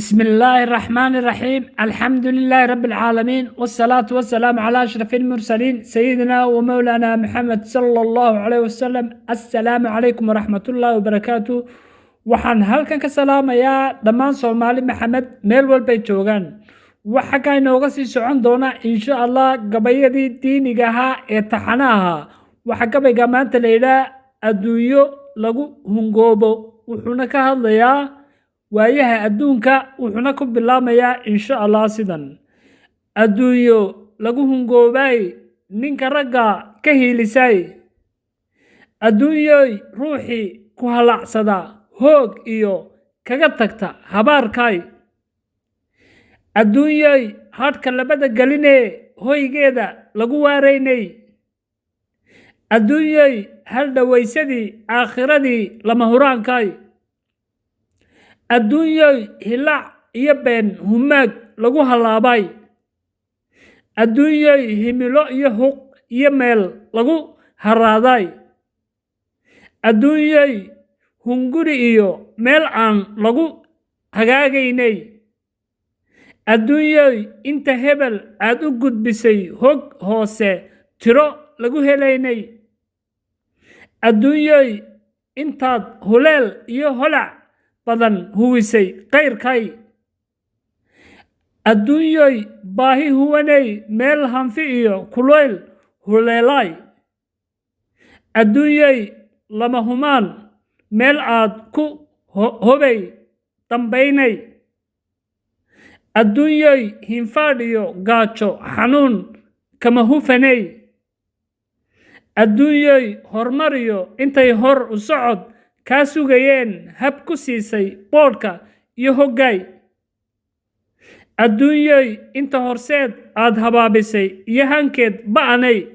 بسم الله الرحمن الرحيم، الحمد لله رب العالمين، والصلاة والسلام على أشرف المرسلين، سيدنا ومولانا محمد صلى الله عليه وسلم. السلام عليكم ورحمة الله وبركاته. Waxaan halkan ka salaamayaa dhammaan Soomaali Maxamed meel walbay joogaan. Waxa ka inooga sii socon doona, insha Allah, gabayadii diiniga ahaa ee taxana ahaa. Waxaa gabayga maanta la yidhaah "Adduunyo Lagu Hungoobo", wuxuuna ka hadlayaa waayaha adduunka, wuxuuna ku bilaamayaa, insha Allah, sidan: Adduunyo lagu hungoobay, ninka ragga ka hiilisay. Adduunyoy, ruuxii ku halacsada, hoog iyo kaga tagta habaarkay. Adduunyoy, hadhka labada gelinee hoygeeda lagu waaraynay. Adduunyoy, hal dhowaysadii aakhiradii lama huraankay. Adduunyoy, hilaac iyo been humaag lagu hallaabay. Adduunyoy, himilo iyo huq iyo meel lagu haraaday. Adduunyoy, hunguri iyo meel aan lagu hagaagaynay. Adduunyoy, inta hebel aad u gudbisay, hog hoose tiro lagu helaynay. Adduunyoy, intaad huleel iyo holac badan huwisay kayrkay. Adduunyoy, baahi huwaney, meel hanfi iyo kulayl huleelay. Adduunyoy, lama humaan meel aad ku hobay dambaynay. Adduunyoy, hinfaadh iyo gaajo xanuun kama hufanay. Adduunyoy, horumar iyo intay hor u socod kaa sugayeen, hab ku siisay boodhka iyo hoggaay. Adduunyoy, inta horseed aad habaabisay iyo hankeed ba'anay.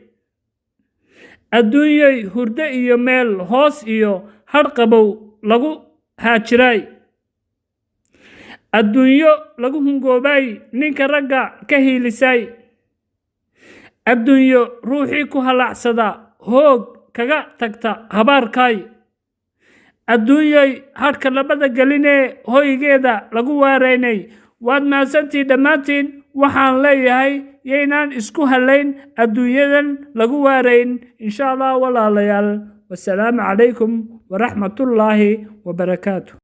Adduunyoy, hurdo iyo meel hoos iyo hadh qabow lagu haajiray. Adduunyo lagu hungoobay, ninka ragga ka hiilisay. Adduunyo, ruuxii ku halacsada, hoog kaga tagta habaarkay. Adduunyoy, hadhka labada gelinee hoygeeda lagu waaraynay. Waad mahadsantii dhammaantiin. Waxaan leeyahay, yaynaan isku halayn adduunyadan lagu waarayn, insha Allah. Walaalayaal, wasalaamu calaykum waraxmatullaahi wabarakaatu.